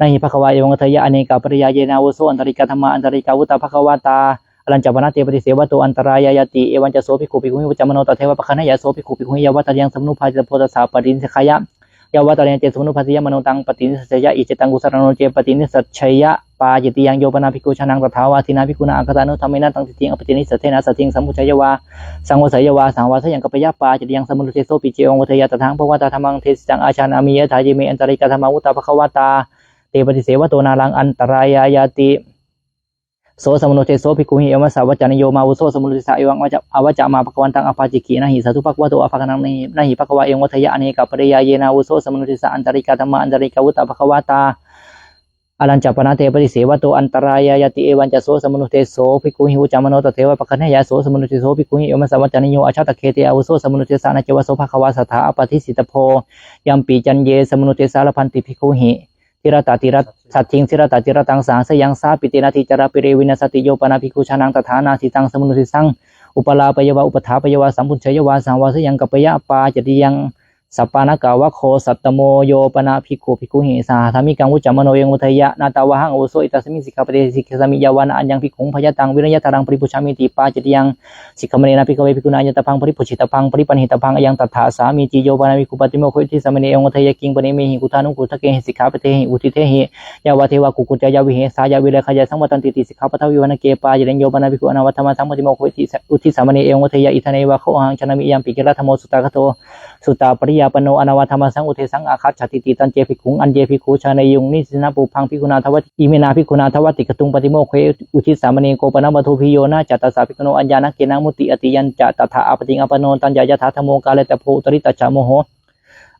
na hi bhagavā evaṃ vadeyya anekapariyāyena: Vo so antarikā dhammā antarikā vuttā bhagavatā, alañca pana te paṭisevato antarāyāyāti. Evañca so bhikkhu bhikkhūhi vaccamāno tatheva paggaṇheyya, so bhikkhu bhikkhūhi yāvatatiyaṃ samanupaddito tattha paṭinissaggāya, yāvatatiyañce samanupaddiyamāno taṃ paṭinissajjeyya, icchitaṃ kusalaṃ no ce paṭinissajjeyya. Pācittiyaṃ yo pana bhikkhu jānaṃ tathāvādinā bhikkhunā āgatānudhammena taṃ diṭṭhiṃ appaṭinissajjena saddhiṃ sammujjeyya vā saṃvaseyya vā sabbāsayaṃ kappeyya. Pācittiyaṃ samanuddessopi, ce evaṃ vadeyya: Tathāhaṃ bhagavatā dhammaṃ desitaṃ ājānāmi, yathā yeme antarikā dhammā vuttā bhagavatā, te paṭisevato nālaṃ antarāyāyāti. so samanudeso bhikkhūhi evamassa vacanīyo: Mā vuso samanuddesa, evaṃ avaca, avaca mā bhagavantaṃ appaṭichī. Nāhi sādhu bhagavato abhaṇānaṃ, nāhi bhagavā evaṃ vadeyya, anekapariyāyena vuso samanuddesa. Antarikā dhammā antarikavutā bhagavatā araññapāṇā te paṭisevato antarāyāyāti. Evañca so samanudeso bhikkhūhi vuccamāno tatheva pāgaṇheyya: So samanudeso bhikkhūhi evamassa vacanīyo: Ajjhattakhette ā vuso samanuddesa, na ceva so bhagavā sattha appaṭicittabbo, yampi caññe samanuddesa labhanti bhikkhūhi sīlatā sīla-, saddhiṃ sīlatā sīlataṃ sahassayyaṃ, sāpi te natthi carāpire vināsati. Yo pana bhikkhu jānaṃ tathānāsi taṃ samanudesaṃ upalāpeyya vā upaṭṭhāpeyya vā sambujjheyya vā sahāvāseyyaṃ kappeyya, pācittiyaṃ sappāṇakavaggo sattamo. Yo pana bhikkhu bhikkhūhi sahadhammikaṃ vuccamāno evaṃ vadeyya: Nātha vāhaṃ ā vuso etasmiṃ sikkhāpade sikkhissāmi, yāva na aññaṃ bhikkhuṃ bhayya taṃ vinayathāraṃ paribhujjhāmīti. Pācittiyaṃ sikkhāpanena bhikkhave bhikkhunā aññataraṃ paribhujjhitabbaṃ paripaṇhitabbaṃ, ayaṃ tattha sāmīci. Yo pana bhikkhu pātimokkhe uddissamāne evaṃ vadeyya: Kiṃ paṇītaṃ imehi udānaṃ kuṭṭhakehi sikkhāpadehi uddiṭṭhehi, yāvatdeva kukkuccāya vīhe sāyā vīrakhāya saṃvattantīti sikkhāpadavivahānake? Pācittiyaṃ yo pana bhikkhu anāvadhammassaṃ pātimokkhe uddissamāne evaṃ vadeyya: Idāneva kho ahaṃ jānāmi, ayampi kila dhammo suttāgato suttāpariyāpanno anāvadhammassaṃ uddesaṃ āgacchattīti. Tañce bhikkhuṃ aññe bhikkhū jāneyyuṃ nissinnaṃ pubbaṃ bhikkhunā dvatti, iminā bhikkhunā dvattikkhattuṃ pātimokkhe uddissamāne. Ko pana vatthu bhiyyo na ca tassa bhikkhunā aññāṇakena mutti atthi. Yañca tattha appaṭiṃ āpanno tañca yathādhammo kāretabbo uttarittacca moho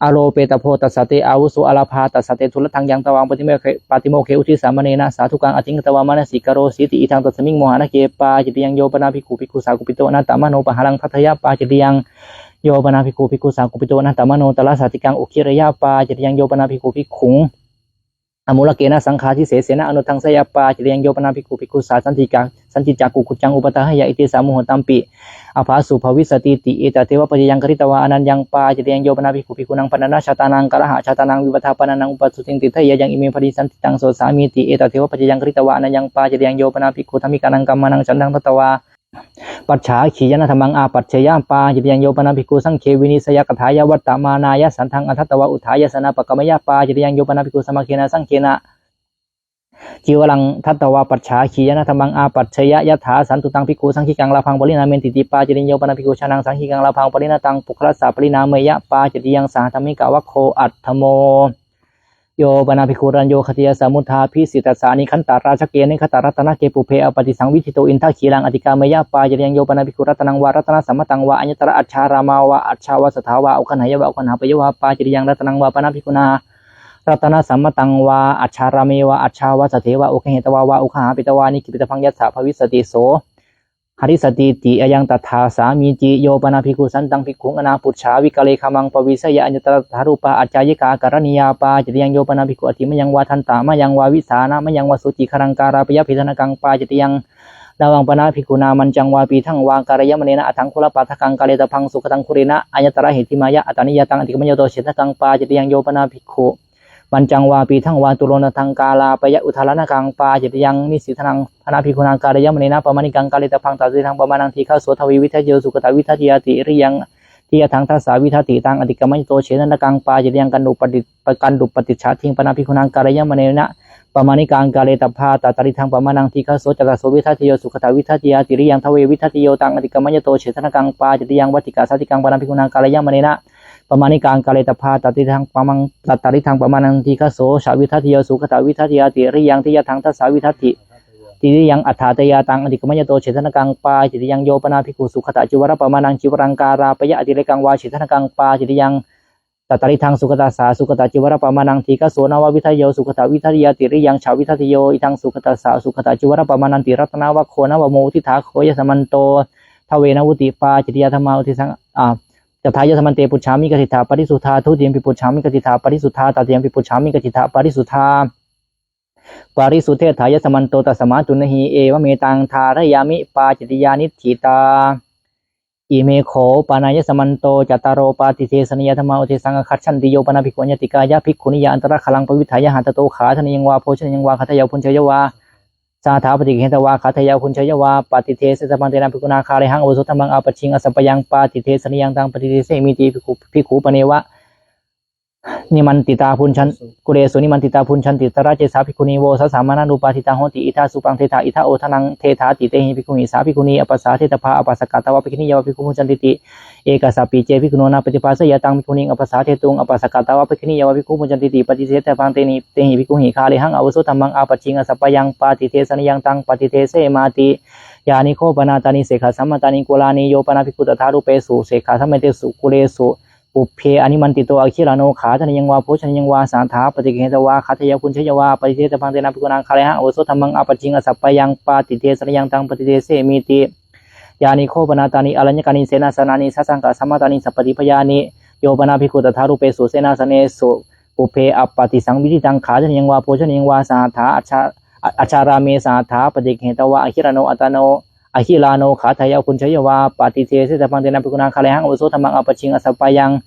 āropetabbo. Tassa te ā vuso ālāpā, tassa te dullataṃ yaṃ tvaṃ pātimokkhe, pātimokkhe uddissamānena sādhukaṃ aṭṭhikatvā manasī karosīti. Idaṃ tasmiṃ mohānake. Pācittiyaṃ yo pana bhikkhu bhikkhussa kupito anattamano pahāraṃ dadeyya. Pācittiyaṃ yo pana bhikkhu bhikkhussa kupito anattamano tarasatikaṃ uggireyya. Pācittiyaṃ yo pana bhikkhu bhikkhuṃ amūlakena saṅghādisesena anuddasseyya. Pācittiyaṃ yo pana bhikkhu bhikkhussa sañcicca, sañcicca kukkuccaṃ upadaheyya, itisaṃ muhuttampi aphāsu bhavissatīti. Etadeva paccayaṃ karitvā anaññaṃ. Pācittiyaṃ yo pana bhikkhu bhikkhūnaṃ paṇṇanajātānaṃ kalahajātānaṃ vivādāpannānaṃ uppassuddhiṃ tiṭṭheyya, ayaṃ ime paṭisajjittaṃ sosāmīti. Etadeva paccayaṃ karitvā anaññaṃ. Pācittiyaṃ yo pana bhikkhu dhammikānaṃ kammānaṃ chandaṃ datvā pacchā khīyanadhammaṃ āpajjeyya. Pācittiyaṃ yo pana bhikkhu saṅghe vinissayakatthāya vattamānāya chandaṃ adatvā uṭṭhāyāsanā pakkāmeyya. Pācittiyaṃ yo pana bhikkhu samaggena saṅghena cīvaraṃ datvā pacchā khīyanadhammaṃ āpajjeyya. Yathā santuṭṭhaṃ bhikkhu saṅghikaṃ lābhaṃ parināmenti. Pācittiyaṃ yo pana bhikkhu jānaṃ saṅghikaṃ lābhaṃ parinaṭṭhaṃ puggalassa parināmeyya. Pācittiyaṃ sahadhammikavaggo aṭṭhamo. Yo pana bhikkhu rañño khattiyassa muddhābhisittassa aniggaṭṭharājake aniggaṭṭharataṇāke pubbe appaṭisaṃvidito indakhīlaṃ atikkāmeyya. Pācittiyaṃ yo pana bhikkhu ratanaṃ vā ratanasammataṃ vā aññatra ajjhārāmā vā ajjhāvāsaṭṭhā vā uggaṇheyya vā uggaṇhāpeyya vā, pācittiyaṃ ratanaṃ vā pana bhikkhunā ratanasammataṃ vā ajjhārāme vā ajjhāvāsaṭṭhe vā uggahetvā vā uggahapetvā nikkhipitabbaṃ yassa bhavissati so harissatīti. Ayaṃ tattha sāmīci. Yo pana bhikkhu santaṃ bhikkhuṃ anāpucchā vikāle gāmaṃ paviseyya aññatra tathārūpā accāyikā karaṇīyā. Pācittiyaṃ yo pana bhikkhu atthi mayaṃ vā dantamayaṃ vā visāṇamayaṃ vā sūcigharaṃ kārāpeyya bhedanakaṃ. Pācittiyaṃ navaṃ pana bhikkhunā mañcaṃ vā pīṭhaṃ vā kārayamānena atthaṅgurapādakaṃ kāretabbaṃ sugataṅgurena aññatra heṭṭhimāya attaniyā taṃ atikkāmayato chedanakaṃ. Pācittiyaṃ yo pana bhikkhu mañcaṃ vā pīṭhaṃ vā tulonathaṃ kārāpeyya udāraṇakaṃ. Pācittiyaṃ nisīdanaṃ pana bhikkhunā kārayamānena pamāṇikaṃ kāretabbaṃ tatadidaṃ pamāṇaṃ dīghaso dvevītatiyo sugatavītatiyā tiriyaṃ diyadaṃ dasavītati taṃ atikkāmayato chedanakaṃ. Pācittiyaṃ kaṇḍu paṭi-, kaṇḍu paṭicchādīṃ pana bhikkhunā kārayamānena pamāṇikaṃ kāretabbā tatadidaṃ pamāṇaṃ dīghaso catasovītatiyo sugatavītatiyā tiriyaṃ dvevītatiyo taṃ atikkāmayato chedanakaṃ. Pācittiyaṃ vaṭṭikasādīkaṃ pana bhikkhunā kārayamānena pamāṇikaṃ kāretabbā tatadidaṃ pamāṇaṃ, tatadidaṃ pamāṇaṃ dīghaso chavittatiyo sugatavītatiyā tiriyaṃ diyadaṃ dasavītati tiriyaṃ aṭṭhatiyā taṃ atikkāmayato chedanakaṃ. Pācittiyaṃ yo pana bhikkhu sugatacīvarapamāṇaṃ cīvaraṃ kārāpeyya atirekaṃ vā chedanakaṃ. Pācittiyaṃ tatadidaṃ sugatassa sugatacīvarapamāṇaṃ dīghaso navavītatiyo sugatavītatiyā tiriyaṃ chavittatiyo idaṃ sugatassa sugatacīvarapamāṇanti ratanaṃ vā kho navamo uddiṭṭhā kho āyasmanto dvena vuti. Pācittiyā dhammā uddissa, ā, yathāyasamante pucchāmi katittha parisuddhā, dutiyampi pucchāmi katittha parisuddhā, tatiyampi pucchāmi katittha parisuddhā. Parisuddhetthāyasmanto tasmā tuṇhī, evametaṃ dhārayāmi. Pācittiyā niṭṭhitā. Ime kho panāyasmanto cattāro paṭidesanīyā dhammā uddissaṃ āgacchanti. Yo pana bhikkhu aññātikāya bhikkhuniyā antaragharaṃ pavitthāya hatthato khādanīyaṃ vā bhojanīyaṃ vā gāthāya bhuñjeyya vā sahatthā paṭiggahetvā gāthāya bhuñjeyya vā paṭidesetabbaṃ, tena bhikkhunā gārayhaṃ ā vuso dhammaṃ āpajjiṃ assapayaṃ paṭidesanīyaṃ, taṃ paṭidesemīti. Bhikkhu, bhikkhu paneva nimantitā bhuñjan kulesu nimantitā bhuñjanti. Tatra ce sā bhikkhunī vosasā mānā nūpāditā honti, idha suppaṃ detha, idha odanaṃ dethāti. Tehi bhikkhūhi sā bhikkhunī apasādetabba, apasakkatvā bhikkhuniyā vā bhikkhū bhuñjantīti. Ekassapi ce bhikkhuno na paṭibhāseyya taṃ bhikkhuniṃ apasādetuṃ, apasakkatvā bhikkhunikā vā bhikkhū bhuñjantīti paṭisetabbaṃ. Tehi bhikkhūhi kārehaṃ āvuso dhammaṃ āpajjiṃ asappayaṃ paṭidesanīyaṃ taṃ paṭidesemāti. Yāni kho pana tāni sekkhasammatāni kulāni, yo pana bhikkhu tathārūpesu sekkhasammatesu kulesu pubbe animantito agilāno khādanīyaṃ vā bhojanīyaṃ vā sahatthā paṭiggahetvā khādeyya bhuñjeyya vā paṭisetabbaṃ, tena bhikkhunā kārehaṃ āvuso dhammaṃ āpajjiṃ asappayaṃ paṭidesanīyaṃ taṃ paṭidesemāti. Yāni kho pana tāni āraññakāni senāsanāni sāsaṅkasammatāni sapattibhayāni, yo pana bhikkhu tathārūpesu senāsanesu pubbe appaṭisaṃviditaṃ khādanīyaṃ vā bhojanīyaṃ vā sahatthā ajjhārāme sahatthā paṭiggahetvā agilāno attano agilāno khādeyya bhuñjeyya vā paṭidesetabbaṃ, tena bhikkhunā kārehaṃ āvuso dhammaṃ āpajjiṃ asappayaṃ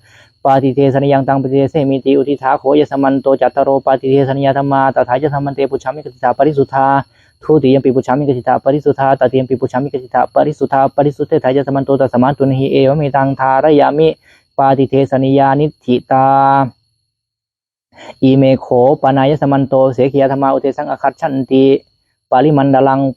paṭidesanīyaṃ taṃ paṭidesemāti. Uddiṭṭhā kho āyasmanto cattāro paṭidesanīyā dhammā. Tatthāyasmante pucchāmi: kaccittha parisuddhā? Dutiyampi pucchāmi: kaccittha parisuddhā? Tatiyampi pucchāmi: kaccittha parisuddhā? Parisuddhetthāyasmanto, tasmā tuṇhī, evametaṃ dhārayāmi. Paṭidesanīyā niṭṭhitā. Ime kho panāyasmanto sekkhiyaā dhammā uddesaṃ āgacchanti. Parimaṇḍalaṃ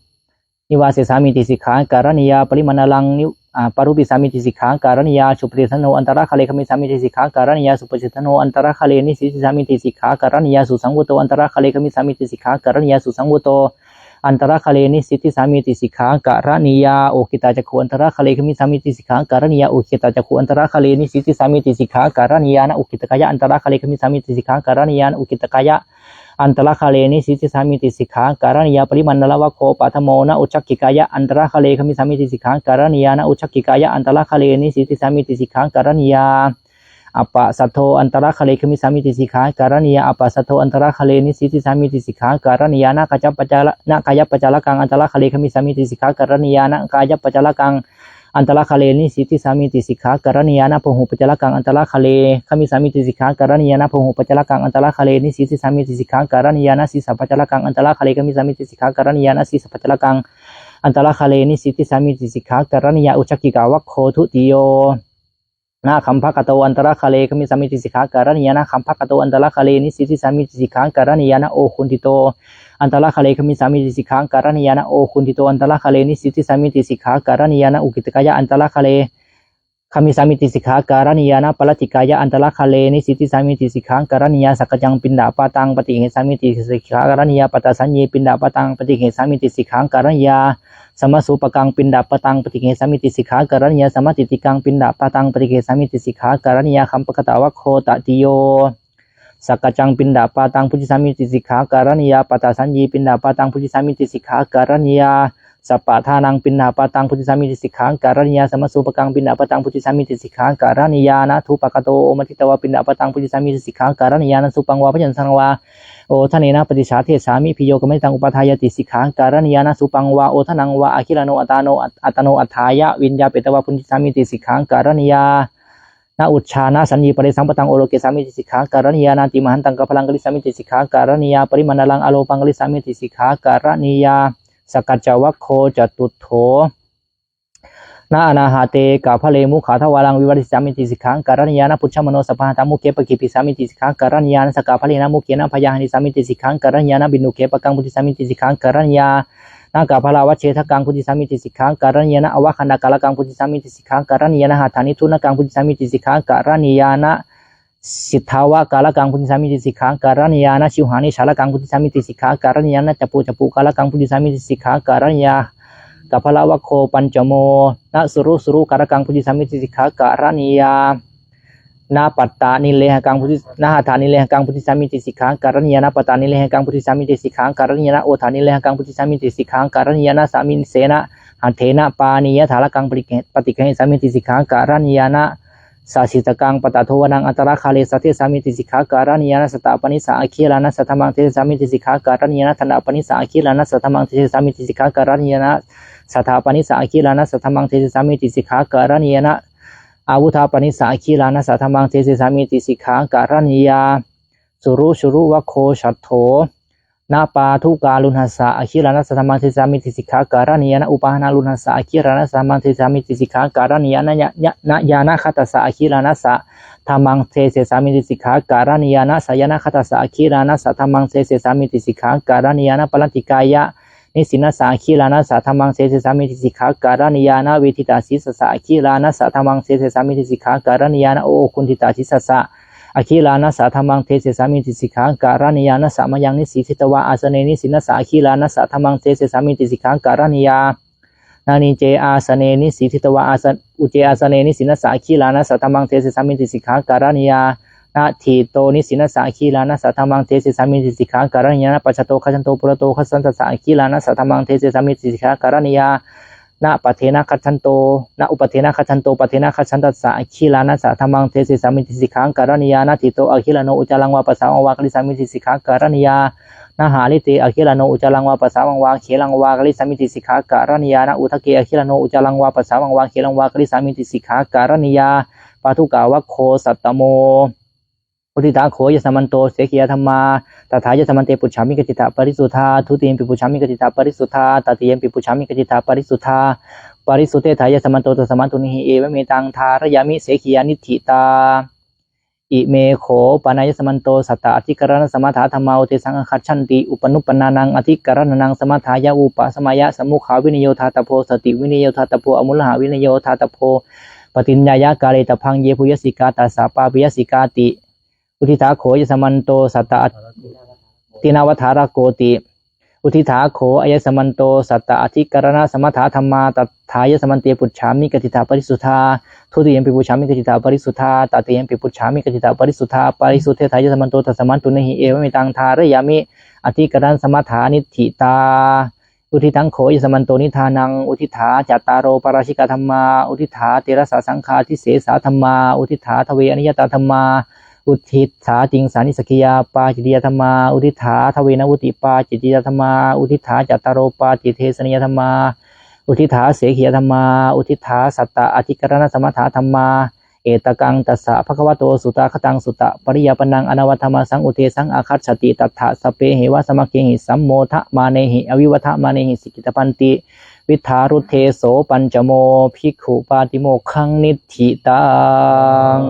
nivāsessāmīti sikkhā karaṇīyā, parimaṇḍalaṃ ni- ā, parūpissāmīti sikkhā karaṇīyā, supatiṭṭhāno antarāgale gamissāmīti sikkhā karaṇīyā, supatiṭṭhāno antarāgale nisīdissāmīti sikkhā karaṇīyā, susaṃvuto antarāgale gamissāmīti sikkhā karaṇīyā, susaṃvuto antarāgale nisīdissāmīti sikkhā karaṇīyā, ukkhittacakkhu antarāgale gamissāmīti sikkhā karaṇīyā, ukkhittacakkhu antarāgale nisīdissāmīti sikkhā karaṇīyā, na ukkhittagāya antarāgale gamissāmīti sikkhā karaṇīyā, na ukkhittagāya antarāgale nisīdissāmīti sikkhā karaṇīyā, parimaṇḍalavaggho paṭhamo, na ujjagghikāya antarāgale gamissāmīti sikkhā karaṇīyā, na ujjagghikāya antarāgale nisīdissāmīti sikkhā karaṇīyā, appasaddho antarāgale gamissāmīti sikkhā karaṇīyā, appasaddho antarāgale nisīdissāmīti sikkhā karaṇīyā, na kāyappacāla- na kāyappacālakaṃ antarāgale gamissāmīti sikkhā karaṇīyā, na kāyappacālakaṃ antarāgale nisīdissāmīti sikkhā karaṇīyā, na bāhuppacālakaṃ antarāgale gamissāmīti sikkhā karaṇīyā, na bāhuppacālakaṃ antarāgale nisīdissāmīti sikkhā karaṇīyā, na sīsappacālakaṃ antarāgale gamissāmīti sikkhā karaṇīyā, na sīsappacālakaṃ antarāgale nisīdissāmīti sikkhā karaṇīyā, ujjagghikāvaggho dutiyo. Na khambhakkato antarāgale gamissāmīti sikkhā karaṇīyā, na khambhakkato antarāgale nisīdissāmīti sikkhā karaṇīyā, na oguṇṭhito antarāgale gamissāmīti sikkhā karaṇīyā, na oguṇṭhito antarāgale nisīdissāmīti sikkhā karaṇīyā, na ukkhittagāya antarāgale gamissāmīti sikkhā karaṇīyā, na paratthikāya antarāgale nisīdissāmīti sikkhā karaṇīyā, sakkaccaṃ piṇḍapātaṃ paṭiggahessāmīti sikkhā karaṇīyā, pattasaññī piṇḍapātaṃ paṭiggahessāmīti sikkhā karaṇīyā, samasūpakaṃ piṇḍapātaṃ paṭiggahessāmīti sikkhā karaṇīyā, samatiṭṭhikaṃ piṇḍapātaṃ paṭiggahessāmīti sikkhā karaṇīyā, khambhakkatvā kho tatiyo. Sakkaccaṃ piṇḍapātaṃ bhuñjissāmīti sikkhā karaṇīyā, pattasaññī piṇḍapātaṃ bhuñjissāmīti sikkhā karaṇīyā, sappādānaṃ piṇḍapātaṃ bhuñjissāmīti sikkhā karaṇīyā, samasūpakaṃ piṇḍapātaṃ bhuñjissāmīti sikkhā karaṇīyā, na thūpakato omadissattvā piṇḍapātaṃ bhuñjissāmīti sikkhā karaṇīyā, na sūpaṃ vā bhojanasaṇaṃ vā odanaṃ paṭicchādessāmi, bhiyo kammantaṃ upādāyāti sikkhā karaṇīyā, na sūpaṃ vā odanaṃ vā agilāno attano attano atthāya viññāpetvā bhuñjissāmīti sikkhā karaṇīyā, na ujjhānasaññī paresaṃ pattaṃ olokessāmīti sikkhā karaṇīyā, nātimahantaṃ gabbharaṃ karissāmīti sikkhā karaṇīyā, parimaṇḍalaṃ ālopam karissāmīti sikkhā karaṇīyā, sakkaccavaggo catuttho. Na anāhate gabbhare mukhadvāraṃ vivarissāmīti sikkhā karaṇīyā, na bhujamāno sabbāhataṃ mukhe pakkhippissāmīti sikkhā karaṇīyā, na saggabbarena mukhena byāharissāmīti sikkhā karaṇīyā, na piṇḍukkhepakaṃ bhuñjissāmīti sikkhā karaṇīyā, na gabbharavacchedakaṃ bhuñjissāmīti sikkhā karaṇīyā, na avagaṇṭakālakaṃ bhuñjissāmīti sikkhā karaṇīyā, na hatthāni thūnakaṃ bhuñjissāmīti sikkhā karaṇīyā, na siṭṭhāvakālakaṃ bhuñjissāmīti sikkhā karaṇīyā, na jivhānicchārakaṃ bhuñjissāmīti sikkhā karaṇīyā, na capucapukārakaṃ bhuñjissāmīti sikkhā karaṇīyā, gabbharavaggo pañcamo. Na surusurukārakaṃ bhuñjissāmīti sikkhā karaṇīyā, na pattanilehakaṃ bhuñjis- na hatthānilehakaṃ bhuñjissāmīti sikkhā karaṇīyā, na pattanilehakaṃ bhuñjissāmīti sikkhā karaṇīyā, na odhanilehakaṃ bhuñjissāmīti sikkhā karaṇīyā, na sāmisena hatthena pānīyathālakaṃ paṭigga- paṭiggahessāmīti sikkhā karaṇīyā, na sāsītakaṃ pattadhovanaṃ antarāgale saddessāmīti sikkhā karaṇīyā, na sattapanissa agilānassa dhammaṃ desessāmīti sikkhā karaṇīyā, na daṇḍapanissa agilānassa dhammaṃ desessāmīti sikkhā karaṇīyā, na saddhapanissa agilānassa dhammaṃ desessāmīti sikkhā karaṇīyā, na āvudhapanissa agilānassa dhammaṃ desessāmīti sikkhā karaṇīyā, surusuruvaggo chaṭṭho. Na pādukāruṇhassa akhilaṇṇassa dhammaṃ desessāmīti sikkhā karaṇīyā. Na upāhanāruṇhassa akhilaṇṇassa dhammaṃ desessāmīti sikkhā karaṇīyā. Na yā- yā- na yānagatassa akhilaṇṇassa dhammaṃ desessāmīti sikkhā karaṇīyā. Na sayanagatassa akhilaṇṇassa dhammaṃ desessāmīti sikkhā karaṇīyā. Na parattikāya nisinnassa akhilaṇṇassa dhammaṃ desessāmīti sikkhā karaṇīyā. Na veṭhitasīsassa akhilaṇṇassa dhammaṃ desessāmīti sikkhā karaṇīyā. Na oguṇṭhitasīsassa akhilaṇṇassa dhammaṃ desessāmīti sikkhā karaṇīyā. Na samayaṃ nisīditvā āsane nisinnassa akhilaṇṇassa dhammaṃ desessāmīti sikkhā karaṇīyā. Na nicce āsane nisīditvā āsa- ucce āsane nisinnassa akhilaṇṇassa dhammaṃ desessāmīti sikkhā karaṇīyā. Na ṭhito nisinnassa akhilaṇṇassa dhammaṃ desessāmīti sikkhā karaṇīyā. Na pacchato gacchanto purato gaccantassa akhilaṇṇassa dhammaṃ desessāmīti sikkhā karaṇīyā. Na paṭṭhena gacchanto, na upaṭṭhena gacchanto paṭṭhena gaccantassa akhilaṇṇassa dhammaṃ desessāmīti sikkhā karaṇīyā. Na ṭhito akhilaṇṇo uccāraṃ vā passāvaṃ vā karissāmīti sikkhā karaṇīyā. Na hariṭṭhe akhilaṇṇo uccāraṃ vā passāvaṃ vā kheraṃ vā karissāmīti sikkhā karaṇīyā. Na udake akhilaṇṇo uccāraṃ vā passāvaṃ vā kheraṃ vā karissāmīti sikkhā karaṇīyā. Pādukāvaggo sattamo. Uddiṭṭhā kho āyasmanto sekhiyā dhammā. Tatthāyasmante pucchāmi: Kaccittha parisuddhā? Dutiyampi pucchāmi: Kaccittha parisuddhā? Tatiyampi pucchāmi: Kaccittha parisuddhā? Parisuddhetthāyasmanto tasmā tuṇhī, evametaṃ dhārayāmi: Sekhiyā niṭṭhitā. Ime kho panāyasmanto satta adhikaraṇasamātā dhammā uddesaṃ āgacchanti. Uppannuppannānaṃ adhikaraṇānaṃ samādāya vūpasamāya sammukhāvinayo dhātabbo, sativinayodhātabbo, amūḷhavinayo dhātabbo paṭiññāya kāretabbaṃ. Ye bhūyasikā, tassa pāpiyasikāti. Uddiṭṭhā kho āyasmanto satta ad- tinavaṭhārakoti. Uddiṭṭhā kho āyasmanto satta adhikaraṇasamātā dhammā. Tatthāyasmante pucchāmi: Kaccittha parisuddhā? Dutiyampi pucchāmi: Kaccittha parisuddhā? Tatiyampi pucchāmi: Kaccittha parisuddhā? Parisuddhetthāyasmanto tasmā tuṇhī, evametaṃ dhārayāmi: Adhikaraṇasamātā niṭṭhitā. Uddiṭṭhaṃ kho āyasmanto nidānaṃ. Uddiṭṭhā cattāro pārājikā dhammā. Uddiṭṭhā telassa saṅghādisesā dhammā. Uddiṭṭhā dve aniyatā dhammā. Uddiṭṭhā tiṃsa nissaggiyā pācittiyā dhammā. Uddiṭṭhā dvenavuti pācittiyā dhammā. Uddiṭṭhā cattāro pācittessanīyā dhammā. Uddiṭṭhā sekhiyā dhammā. Uddiṭṭhā satta adhikaraṇasamātā dhammā. Ettāvatā tassa bhagavato suttāghataṃ suttapariyāpannaṃ anavadhammassaṃ uddesaṃ āgacchati. Tattha sabbeheva samaggehi sammodamānehi avivadamānehi sikkhitabbanti. Vitthāruddeso pañcamo bhikkhu pātimokkhaṃ niṭṭhitaṃ.